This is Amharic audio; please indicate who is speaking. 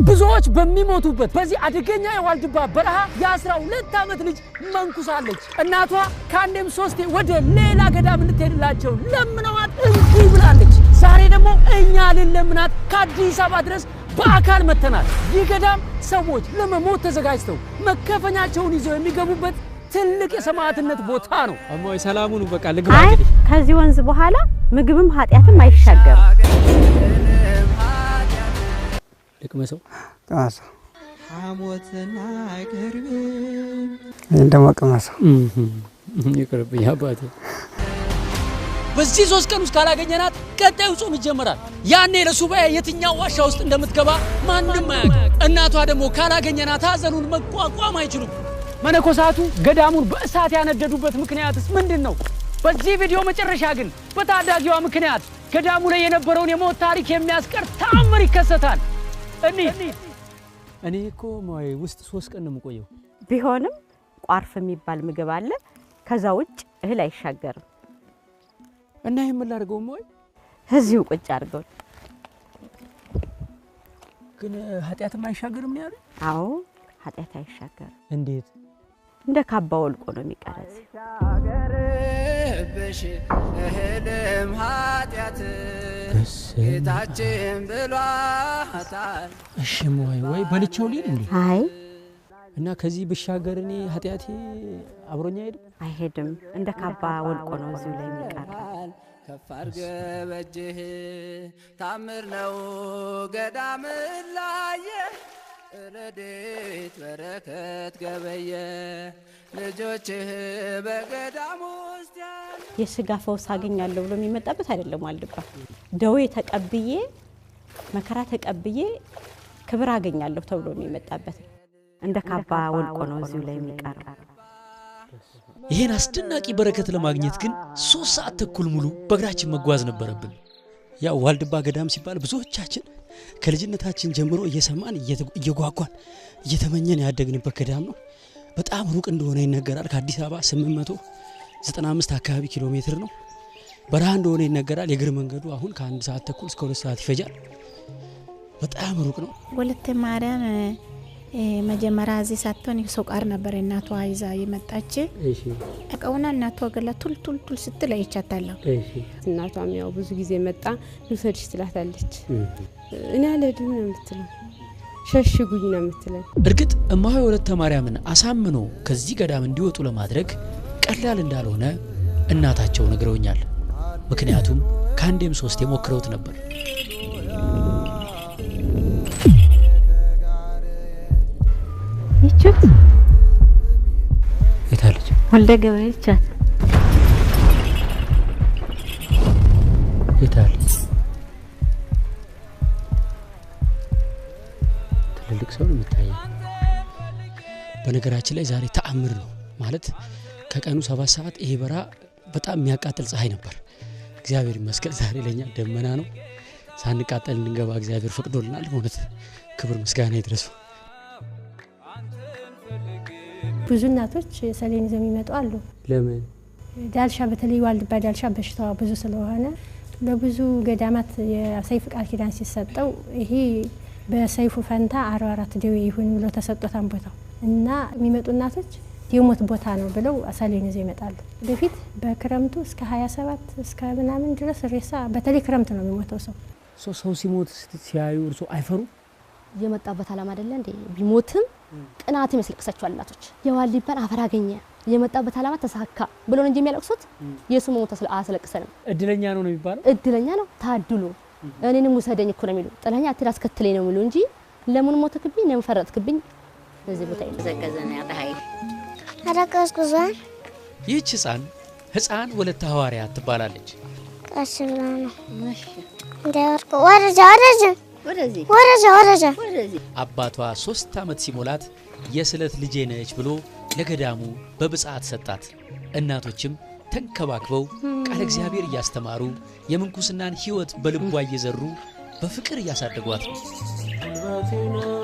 Speaker 1: ብዙዎች በሚሞቱበት በዚህ አደገኛ የዋልድባ በረሃ የ12 ዓመት ልጅ መንኩሳለች። እናቷ ከአንዴም ሶስቴ ወደ ሌላ ገዳም እንድትሄድላቸው ለምነዋት እምቢ ብላለች። ዛሬ ደግሞ እኛ ልንለምናት ከአዲስ አበባ ድረስ በአካል መጥተናል። ይህ ገዳም ሰዎች ለመሞት ተዘጋጅተው መከፈኛቸውን ይዘው የሚገቡበት ትልቅ የሰማዕትነት ቦታ ነው። እማዬ ሰላሙን በቃ ልግባ።
Speaker 2: አይ ከዚህ ወንዝ በኋላ ምግብም ኃጢአትም አይሻገርም።
Speaker 1: ልቅመሰው።
Speaker 3: ቅመሰው። ይህን ደግሞ ቅመሰው።
Speaker 1: ይቅርብኝ አባቴ። በዚህ 3 ቀን ውስጥ ካላገኘናት ቀጣዩ ጾም ይጀመራል። ያኔ ለሱባኤ የትኛው ዋሻ ውስጥ እንደምትገባ ማንም አያውቅም። እናቷ ደግሞ ካላገኘናት ሐዘኑን መቋቋም አይችሉም። መነኮሳቱ ገዳሙን በእሳት ያነደዱበት ምክንያትስ ምንድን ነው? በዚህ ቪዲዮ መጨረሻ ግን በታዳጊዋ ምክንያት ገዳሙ ላይ የነበረውን የሞት ታሪክ የሚያስቀር ተአምር ይከሰታል። እኔ እኮ ውስጥ 3 ቀን ነው የምቆየው።
Speaker 2: ቢሆንም ቋርፍ የሚባል ምግብ አለ። ከዛ ውጭ እህል አይሻገርም።
Speaker 1: እና ይሄን ምን ላድርገው እማዬ?
Speaker 2: እዚሁ ቁጭ አድርገው።
Speaker 1: ግን ኃጢአትም አይሻገርም ነው ያሉኝ?
Speaker 2: አዎ ኃጢአት አይሻገርም።
Speaker 1: እንዴት?
Speaker 2: እንደ ካባ ወልቆ ነው የሚቀረጽ።
Speaker 1: እሺ እማዬ፣ ወይ በልቼው ልሂድ እንዴ?
Speaker 2: አይ
Speaker 1: እና ከዚህ ብሻገር እኔ ኃጢአቴ አብሮኛ አይሄድም?
Speaker 2: አይሄድም። እንደ ካባ ወልቆ ነው እዚሁ ላይ የሚቀረው።
Speaker 4: ከፍ አድርገህ በእጅህ ታምር ነው ገዳም ላየ ረድኤት በረከት ገበየ ልጆችህ በገዳም ውስጥ ያሉ
Speaker 2: የስጋ ፈውስ አገኛለሁ ብሎ የሚመጣበት አይደለም። ዋልድባ ደዌ ተቀብዬ መከራ ተቀብዬ ክብር አገኛለሁ ተብሎ የሚመጣበት ነው። እንደ ካባ ወልቆ ነው እዚሁ ላይ የሚቀረው።
Speaker 5: ይህን አስደናቂ በረከት ለማግኘት ግን 3 ሰዓት ተኩል ሙሉ በእግራችን መጓዝ ነበረብን።
Speaker 6: ያው ዋልድባ ገዳም ሲባል ብዙዎቻችን ከልጅነታችን ጀምሮ እየሰማን እየጓጓን እየተመኘን ያደግንበት ገዳም ነው። በጣም ሩቅ እንደሆነ ይነገራል። ከአዲስ አበባ 895 አካባቢ ኪሎ ሜትር ነው። በረሃ እንደሆነ ይነገራል። የእግር መንገዱ አሁን ከ1 ሰዓት ተኩል እስከ 2 ሰዓት ይፈጃል። በጣም ሩቅ ነው።
Speaker 7: ወለተ ማርያም መጀመሪያ እዚህ ሳትሆን ሰው ቃር ነበር እናቷ ይዛ የመጣች።
Speaker 1: እሺ
Speaker 7: እቃውና እናቷ ገላ ቱል ቱል ቱል ስትል አይቻታለሁ።
Speaker 1: እሺ።
Speaker 8: እናቷም ያው ብዙ ጊዜ መጣ ልውሰድሽ ትላታለች። እኔ አልሄድም ነው የምትለው፣ ሸሽጉኝ ነው የምትለው።
Speaker 5: እርግጥ እማሆይ ወለተ ማርያምን አሳምኖ ከዚህ ገዳም እንዲወጡ ለማድረግ ቀላል እንዳልሆነ እናታቸው ነግረውኛል። ምክንያቱም ከአንዴም ሶስቴ ሞክረውት ነበር።
Speaker 2: ይችት
Speaker 1: የታለች?
Speaker 2: ወልደ ገብርኤል ይቻት
Speaker 1: የታለች? ትልልቅ ሰው ነው የሚታየው።
Speaker 6: በነገራችን ላይ ዛሬ ተአምር ነው ማለት ከቀኑ 7 ሰዓት ይሄ በረሃ በጣም የሚያቃጥል ፀሐይ ነበር። እግዚአብሔር ይመስገን ዛሬ ለኛ ደመና ነው፣ ሳንቃጠል እንድንገባ እግዚአብሔር ፈቅዶልናል። በእውነት ክብር ምስጋና ይድረሰው።
Speaker 9: ብዙ እናቶች ሰሌን ይዘው የሚመጡ አሉ።
Speaker 1: ለምን?
Speaker 9: ዳልሻ በተለይ ዋልድባ ዳልሻ በሽታዋ ብዙ ስለሆነ ለብዙ ገዳማት የሰይፍ ቃል ኪዳን ሲሰጠው ይሄ በሰይፉ ፈንታ 44 ደዌ ይሁን ብሎ ተሰጥቶታል ቦታው እና የሚመጡ እናቶች የሞት ቦታ ነው ብለው ሰሌን ይዘው ይመጣሉ። በፊት በክረምቱ እስከ 27 እስከ ምናምን ድረስ ሬሳ በተለይ ክረምት ነው የሚሞተው ሰው።
Speaker 1: ሰው ሲሞት ሲያዩ እርሶ አይፈሩ?
Speaker 10: የመጣበት ዓላማ አይደለ እንዴ? ቢሞትም ቅናት ያስለቅሳቸዋል እናቶች። የዋልድባን አፈር አገኘ የመጣበት ዓላማ ተሳካ ብሎ ነው እንጂ የሚያለቅሱት የሱ መሞት አያስለቅሰንም።
Speaker 1: እድለኛ ነው ነው የሚባለው።
Speaker 10: እድለኛ ነው ታድሎ እኔንም ውሰደኝ እኮ ነው የሚሉ። ጥለኛ አትሂድ አስከትለኝ ነው የሚሉ እንጂ ለምን ሞትክብኝ ለምን ፈረጥክብኝ እዚህ ቦታ
Speaker 11: ይዘገዘና ያለ
Speaker 12: ኧረ ቀዝቅዟል።
Speaker 5: ይህች ህፃን ወለተ ሐዋርያት ትባላለች።
Speaker 12: ቀስ ብላ ነው እንዳይወድቁ። ወረጃ ወረጃ ወረጃ ወረጃ።
Speaker 5: አባቷ 3 ዓመት ሲሞላት የስለት ልጄ ነች ብሎ ለገዳሙ በብፅዓት ሰጣት። እናቶችም ተንከባክበው ቃለ እግዚአብሔር እያስተማሩ የምንኩስናን ሕይወት በልቧ እየዘሩ በፍቅር እያሳደጓት ነው።